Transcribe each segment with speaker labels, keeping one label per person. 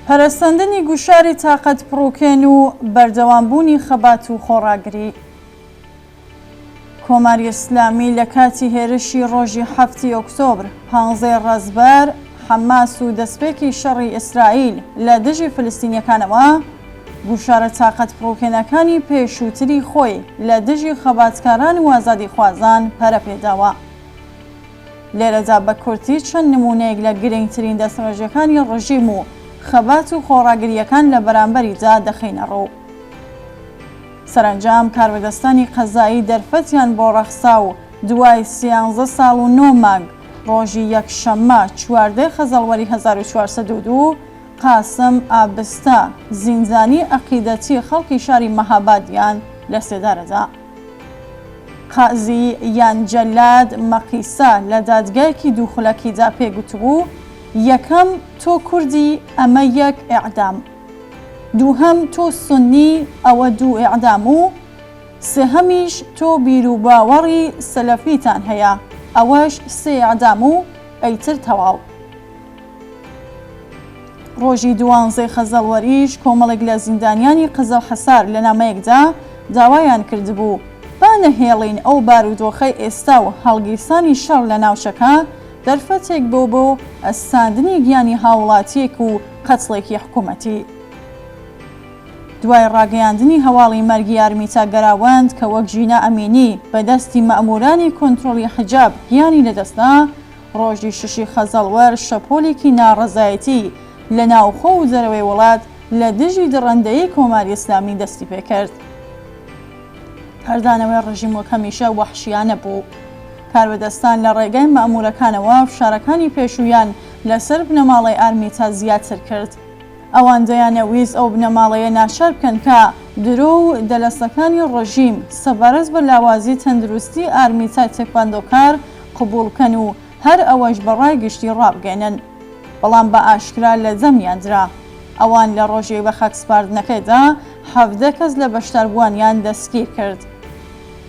Speaker 1: پەرەسەندنی گوشاری تاقەتپڕوکێن و بەردەوامبوونی خەبات و خۆڕاگری. کۆماری ئیسلامی لە کاتی هێرشی ڕۆژی حەفتی ئۆکتۆبر، پانزەی ڕەزبەر، حەماس و دەستپێکی شەڕی ئیسرائیل لە دژی فلستینیەکانەوە، گوشارە تاقەتپڕوکێنەکانی پێشووتری خۆی لە دژی خەباتکاران و ئازادیخوازان پەرە پێداوە. لێرەدا بە کورتی چەند نموونەیەک لە گرنگترین دەستڕێژەکانی ڕژیم و خەبات و خۆڕاگرییەکان لە بەرامبەریدا دەخەینە ڕوو. سەرەنجام کاربەدەستانی قەزایی دەرفەتیان بۆ ڕەخسا و دوای سیانزە ساڵ و نۆ مانگ ڕۆژی یەکشەممە 14 خەزەڵوەری 1402 قاسم ئابستە زیندانی عەقیدەتی خەڵکی شاری مەهابادیان لە سێدارەدا. قازی یان جەلاد مەقیسە لە دادگایەکی دوو خولەکیدا پێ گوتبوو، یەکەم تۆ کوردی ئەمە یەک ئێعدام. دووهەم تۆ سوننی ئەوە دوو ئێعدام و سێهەمیش تۆ بیروباوەڕی سەلەفیتان هەیە ئەوەش سێ ئێعدام و ئەیتر تەواو. ڕۆژی دوانزەی خەزەڵوەریش کۆمەڵێک لە زیندانیانی قزڵحەسار لە نامەیەکدا داوایان کردبوو با نەهێڵین ئەو بارودۆخەی ئێستا و هەڵگیرسانی شەڕ لە ناوچەکە دەرفەتێک بۆ بۆ ئەستاندنی گیانی هاوڵاتییەک و قەتڵێکی حکومەتی. دوای ڕاگەیاندنی هەواڵی مەرگی ئارمیتا گەراوەند کە وەک ژینا ئەمینی بە دەستی مەئموورانی کۆنترۆڵی حیجاب گیانی لەدەستدا، ڕۆژی شەشی خەزەڵوەر شەپۆلێکی ناڕەزایەتی لە ناوخۆ و دەرەوەی وڵات لە دژی دڕەندەیی کۆماری ئیسلامی دەستی پێکرد. کاردانەوەی ڕژیم وەک هەمیشە وەحشیانە بوو. کاربەدەستان لە ڕێگای مەئموورەکانەوە فشارەکانی پێشوویان لەسەر بنەماڵەی ئارمیتا زیاتر کرد. ئەوان دەیانەویست ئەو بنەماڵەیە ناچار بکەن کە درۆ و دەلەسەکانی ڕژیم سەبارەت بە لاوازی تەندروستی ئارمیتای تێکواندۆکار قبووڵ بکەن و هەر ئەوەش بە ڕای گشتی ڕابگەینن. بەڵام بە ئاشکرا لە دەمیان درا. ئەوان لە ڕۆژی بەخاکسپاردنەکەیدا 17 کەس لە بەشداربووانیان دەستگیر کرد.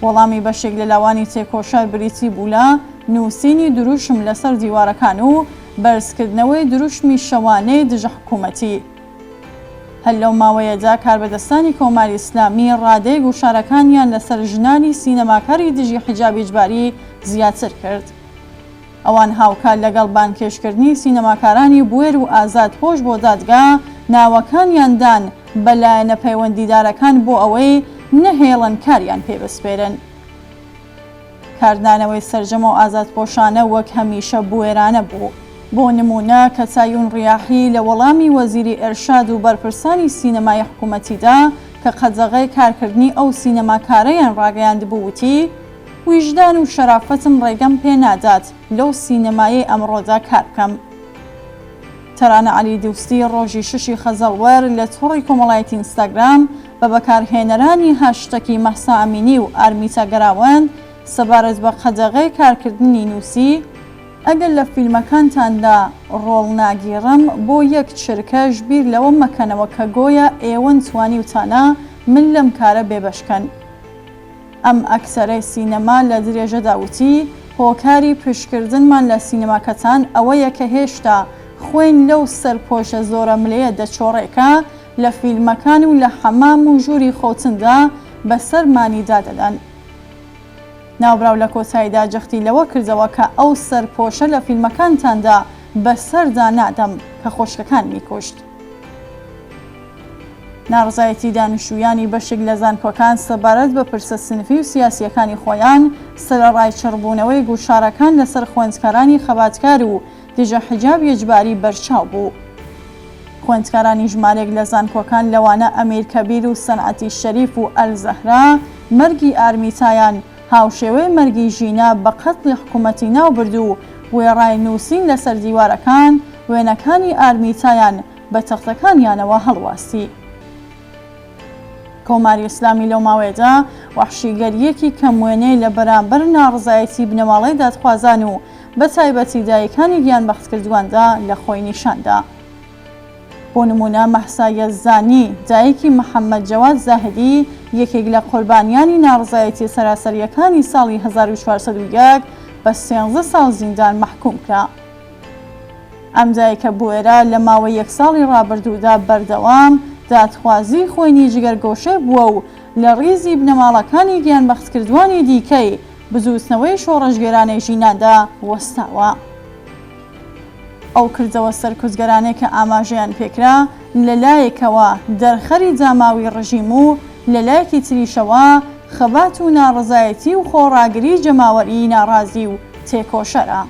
Speaker 1: وەڵامی بەشێک لە لاوانی تێکۆشەر بریتی بوو لە نووسینی دروشم لەسەر دیوارەکان و بەرزکردنەوەی دروشمی شەوانەی دژەحکوومەتی. هەر لەو ماوەیەدا کاربەدەستانی کۆماری ئیسلامی ڕادەی گوشارەکانیان لەسەر ژنانی سینەماکاری دژی حیجاب ئیجباری زیاتر کرد. ئەوان هاوکات لەگەڵ بانگهێشتکردنی سینەماکارانی بوێر و ئازادپۆش بۆ دادگا، ناوەکانیان دان بە لایەنە پەیوەندیدارەکان بۆ ئەوەی نەهێڵن کاریان پێ بسپێرن. کاردانەوەی سەرجەم ئەو ئازادپۆشانە وەک هەمیشە بوێرانە بوو. بۆ نموونە کەتایون ڕیاحی لە وەڵامی وەزیری ئێرشاد و بەرپرسانی سینەمای حکوومەتیدا کە قەدەغەی کارکردنی ئەو سینەماکارەیان ڕاگەیاندبوو وتی، ویژدان و شەرافەتم ڕێگەم پێ نادات لەو سینەمایەی ئەمڕۆدا کار بکەم. تەرانە عەلی دوستی ڕۆژی شەشی خەزەڵوەر لە تۆڕی کۆمەڵایەتی ئینستاگرام بە بەکارهێنەرانی هاشتەکی مەهسا ئەمینی و ئارمیتا گەراوەند سەبارەت بە قەدەغەی کارکردنی نووسی، ئەگەر لە فیلمەکانتاندا ڕۆڵ ناگێڕم بۆ یەک چرکەش بیر لەوە مەکەنەوە کە گۆیا ئێوەن توانیوتانە من لەم کارە بێبەش کەن. ئەم ئەکتەرەی سینەما لە درێژەدا وتی، هۆکاری پشتکردنمان لە سینەماکەتان ئەوەیە کە هێشتا خوێن لەو سەرپۆشە زۆرەملێیە دەچۆڕێ کە لە فیلمەکان و لە حەمام و ژووری خەوتندا بەسەرمانیدا دەدەن. ناوبراو لە کۆتاییدا جەختی لەوە کردەوە کە ئەو سەرپۆشە لە فیلمەکانتاندا بەسەردا نادەم کە خۆشکەکانمی کوشت. ناڕەزایەتی دانیشتوویانی بەشێک لە زانکۆکان سەبارەت بە پرسە سنفی و سیاسییەکانی خۆیان، سەرەڕای چڕبوونەوەی گوشارەکان لەسەر خوێندکارانی خەباتکار و دژە حیجاب یجباری بەرچاو بوو. خوێندکارانی ژمارێک لە زانکۆکان لەوانە ئەمیر کەبیر و سەنعەتی شەریف و ئەلزەهرا مەرگی ئارمیتایان هاوشێوەی مەرگی ژینا بە قەتڵی حکوومەتی ناوبرد و وێڕای نووسین لەسەر دیوارەکان وێنەکانی ئارمیتایان بە تەختەکانیانەوە هەڵواسی. کۆماری ئیسلامی لەو ماوەیەدا وەحشیگەرییەکی کەم وێنەی لە بەرامبەر ناڕەزایەتی بنەماڵەی دادخوازان و بە تایبەتی دایکانی گیانبەختکردوواندا لە خۆی نیشان دا. بۆ نموونە مەهسا یەزدانی، دایکی محەممەد جەواد زاهدی، یەکێک لە قوربانیانی ناڕەزایەتییە سەراسەرییەکانی ساڵی 1401 بە سێنزە ساڵ زیندان مەحکووم کرا. ئەم دایکە بوێرە لە ماوەی یەک ساڵی ڕابردوودا بەردەوام دادخوازی خوێنی جگەرگۆشەی بووە و لە ڕیزی بنەماڵەکانی گیانبەختکردووانی دیکەی بزووتنەوەی شۆڕشگێرانەی ژینادا وەستاوە. ئەو کردەوە سەرکوتگەرانەی کە ئاماژەیان پێکرا، لە لایەکەوە دەرخەری جاماوی ڕژیم و لە لایەکی تریشەوە خەبات و ناڕەزایەتی و خۆڕاگریی جەماوەریی ناڕازی و تێکۆشەرە.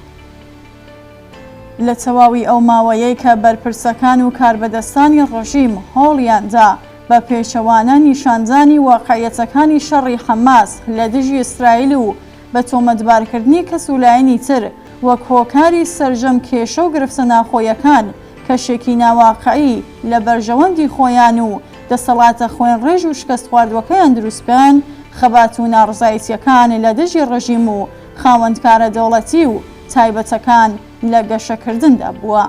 Speaker 1: لە تەواوی ئەو ماوەیەی کە بەرپرسەکان و کاربەدەستانی ڕژیم هەوڵیان دا بە پێچەوانە نیشاندانی واقعیەتەکانی شەڕی حەماس لە دژی ئیسرائیل و بە تۆمەتبارکردنی کەس و لایەنی تر وەک هۆکاری سەرجەم کێشە و گرفتە ناخۆیەکان کەشێکی ناواقعی لە بەرژەوەندی خۆیان و دەسەڵاتە خوێنڕێژ و شکەستخواردوەکەیان دروست بکەن، خەبات و ناڕزایتیەکان لە دژی ڕژیم و خاوەندکارە دەوڵەتی و تایبەتەکان لە گەشەکردندا بووە.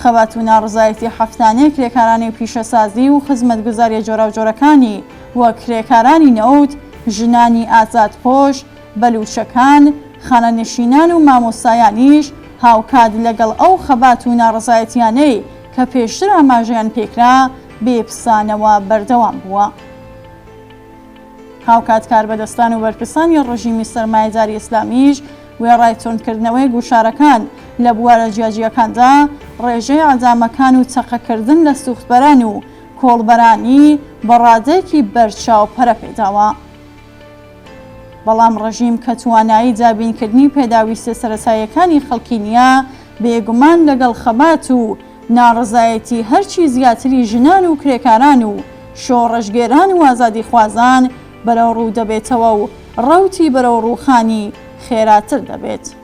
Speaker 1: خەبات و ناڕزایەتی هەفتانەی کرێکارانی پیشەسازی و خزمەتگوزاریە جۆراوجۆرەکانی وەک کرێکارانی نەوت، ژنانی ئازادپۆش، بەلوچەکان، خانەنشینان و مامۆستایانیش هاوکات لەگەڵ ئەو خەبات و ناڕەزایەتیانەی کە پێشتر ئاماژەیان پێکرا بێ پسانەوە بەردەوام بووە. هاوکات کاربەدەستان و بەرپرسانی ڕژیمی سەرمایەداری ئیسلامیش وێڕای توندکردنەوەی گوشارەکان لە بوارە جیاجیاکاندا، ڕێژەی عەدامەکان و تەقەکردن لە سوختبەران و کۆڵبەرانی بە ڕادەیەکی بەرچاو پەرە پێداوە. بەڵام ڕژیم کە توانایی دابینکردنی پێداویستیە سەرەتاییەکانی خەڵکی نییە، بێگومان لەگەڵ خەبات و ناڕەزایەتی هەرچی زیاتری ژنان و کرێکاران و شۆڕشگێران و ئازادیخوازان بەرەوڕوو دەبێتەوە و ڕەوتی بەرەو ڕووخانی خێراتر دەبێت.